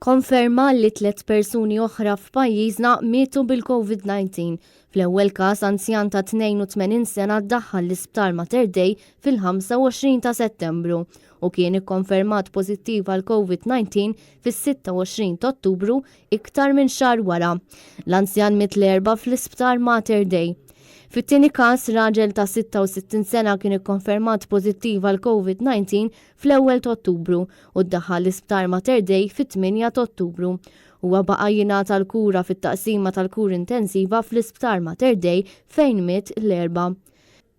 Konferma li tliet persuni oħra f'pajjiżna mietu bil-COVID-19. Fl-ewwel każ anzjan ta' 82 sena ddaħħal l-Isptar Mater Dei fil-25 ta' Settembru u kien ikkonfermat pożittiv għal COVID-19 fis-26 ta' Ottubru iktar minn xahar wara. L-anzjan miet l-Erbgħa fl-Isptar Mater Dei. Fit-tieni każ, raġel ta' 66 sena kien ikkonfermat pożittiv għal COVID-19 fl-ewwel ta' Ottubru u ddaħħal l-Isptar Mater Dei fit-8 ta' Ottubru. Huwa baqa' jingħata l-kura fit-taqsima tal-kura intensiva fl-Isptar Mater Dei fejn miet l-Erbgħa.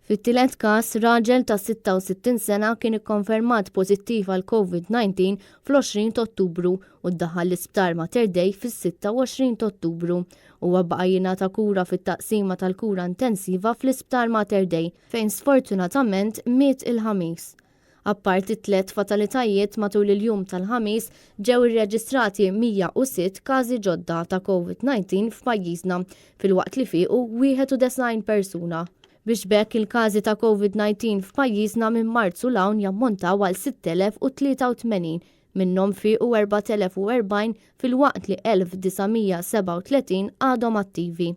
Fit-tielet każ, raġel ta' 66 sena kien ikkonfermat pożittiv għal COVID-19 fl-20 ta' Ottubru u ddaħħal l-Isptar Mater Dei fis-26 ta' Ottubru. Huwa baqa' jingħata kura fit-taqsima tal-kura intensiva fl-Isptar Mater Dei fejn sfortunatament miet il-Ħamis. Apparti t-tlett fatalitajiet matul il-jum tal-Ħamis ġew irreġistrati 106 każi ġodda ta' Covid-19 f'pajjiżna filwaqt li fiequ 91 persuna. Biex b'hekk il-każi ta' Covid-19 f'pajjiżna minn Marzu 'l hawn jammontaw għal 6,083, minnhom fiequ 4,040 filwaqt li 1,937 għadhom attivi.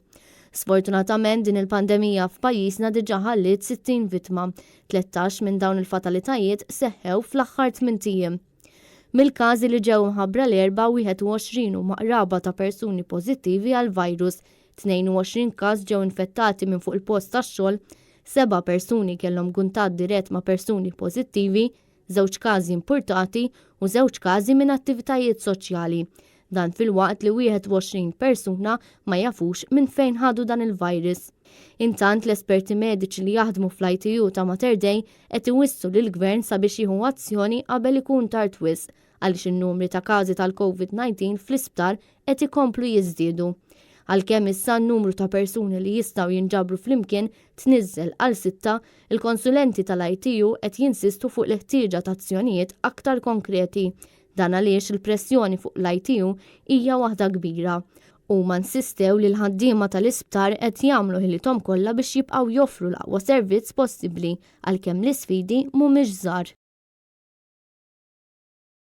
Sfortunatament din il-pandemija f'pajjiżna diġà ħalliet 60 vittma, 13 minn dawn il-fatalitajiet seħħew fl-aħħar tmint ijiem. Mill-każi li ġew imħabbra l-Erbgħa, 21 huma qraba ta' persuni pożittivi għall-virus, 22 każ ġew infettati minn fuq il-post tax-xogħol, seba' persuni kellhom kuntatt dirett ma' persuni pożittivi, żewġ każi impurtati u żewġ każi minn attivitajiet soċjali. Dan filwaqt li 21 persuna ma jafux minn fejn ħadu dan il-virus. Intant l-esperti mediċi li jaħdmu fl-ITU ta' Mater Dei qed iwissu lill-Gvern sabiex jieħu azzjoni qabel ikun tard wisq għaliex in-numri ta' każi tal-Covid-19 fl-isptar qed ikomplu jiżdiedu. Għalkemm issa n-numru ta' persuni li jistgħu jinġabru flimkien tniżżel għal sitta, il-konsulenti tal-ITU qed jinsistu fuq il-ħtieġa ta' azzjonijiet aktar konkreti. Dan għaliex il-pressjoni fuq l-ITU hija waħda kbira. Huma nsistew li l-ħaddiema tal-isptar qed jagħmlu ħilithom kollha biex jibqgħu joffru l-aqwa servizz possibbli għalkemm l-isfidi mhumiex żgħar.